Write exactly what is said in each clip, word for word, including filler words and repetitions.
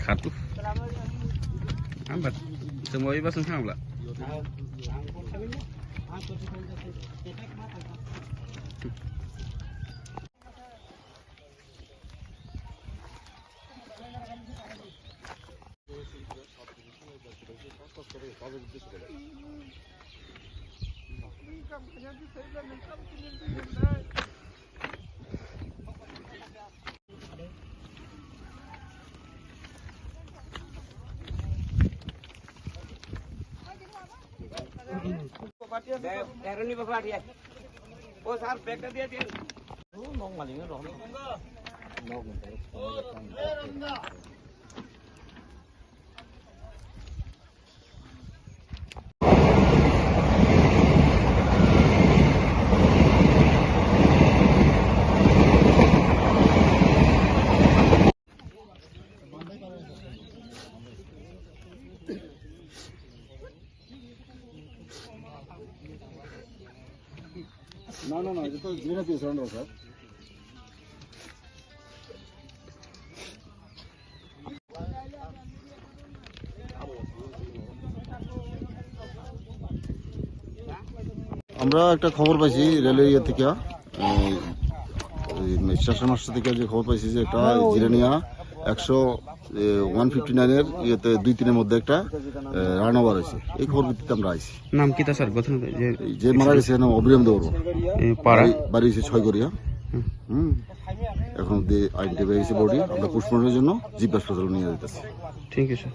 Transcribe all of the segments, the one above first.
Khatu. Ambat. Semua iba sengkang bla. Bag, bag ni bapak dia. Oh, sir, bag dia, dia. No, no, no, এটা তো zero piece round, sir. আমরা একটা খবর পাইছি রেলওয়ে ইয়ে থেকে, এই, এই স্টেশন মাস্টার থেকে যে খবর পাইছি যে একটা জিরানিয়া একশো, এ, ওয়ান ফিফটি নাইন এর ইয়েতে দুই তিনের মধ্যে একটা, এ, রান ওভার হয়েছে। এই খবর ভিত্তিতে আমরা আইছি। নাম কিতা স্যার? গঠন যে এই যে মারা গেছে এর নাম অবিরাম দেববর্মা। এ, পাড়া? বাড়ি, বাড়ি হচ্ছে ছয়গড়িয়া। হুম। হুম। এখন অব্দি আইডেন্টিফাই হয়েছে বডি, আমরা পোস্টমর্টমের জন্য জিপ হাসপাতালে নিয়ে যেতেছি। ঠিক আছে।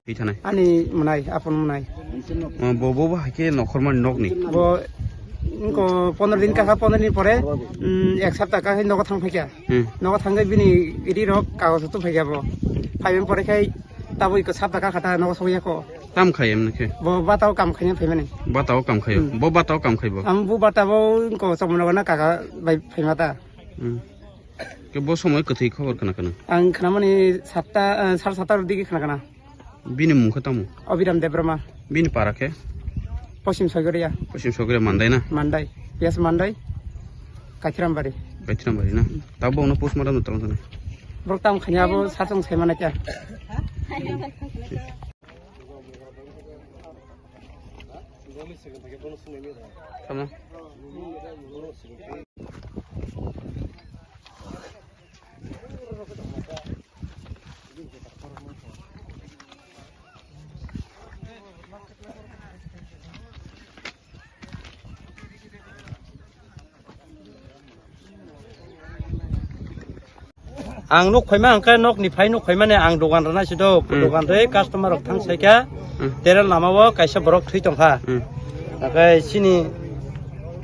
Oi thanai. Ani mwnai, apon mwnai. O, bo, bo, bo hai khe nokhormani nokni. Bo, wngkha pondro din kakha, pondro din pore, mm, ek sapta kakha nogo thang phaikha. Hmm. Nogo thangwi bini ri rok kagoj tu phaikha bo. Phaiwi pore khai tabuk iko sapta kakha ta nogo sogwi kho. Tam khai emne khe? Bo batao kam khaina phaimani. Batao kam khaio? Hmm. Bo batao kam khai bo? Am bo batao wngkha chomno gana kaka bai phaima ta. Hmm. Ke bo somoi kwthwi khobor khna khna? Ang khnamani satta, eh, sar satta digi khna khna. Bini mung khe tamo? Abiram Debbarma. Bini para khe? Poschim Soigoria. Poschim Soigoria Mandai na? Mandai. Yes, Mandai. Kaithirambari. Kaithirambari na? Tabo ono postmortem no tamo tamo. Borok tam khani abo sachung sai mana kya? Tamo? Ang nuk phaima hwnkhe nokni phai nuk phaimani ang dogan rwna sido. Hmm. Dogan rwi customer rok thang saikha. Hmm. Tere lama o kaisa borok thwi tongkha. Hmm. Hwnkhe chini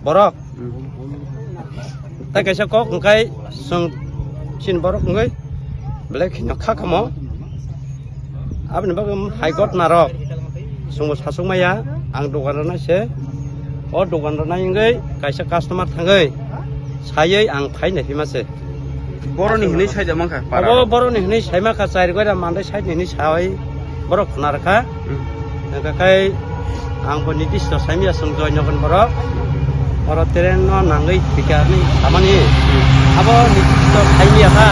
borok. Hmm. Tai kaisa kok hwnkhe chwng chini borok wngwi belai kheno kha kamo. Aboni bagwi hai gotna rok chwngbo sasuk maya, ang dogan rwnai se. O dogan rwnai wngwi kaisa customer thangwi saywi ang phai nai phima se. Boroni hinwi saida mankha, para. Obo boroni hinwi saima kha, chari goira mandai side ni hinwi sai borok khna rwkha. Hmm. Hwnkha khai ang bo nitisto saimya chwng Joynagar borok. Oro train no nangwi thwikha hinwi samani. Hmm. Abo nitisto saimya kha.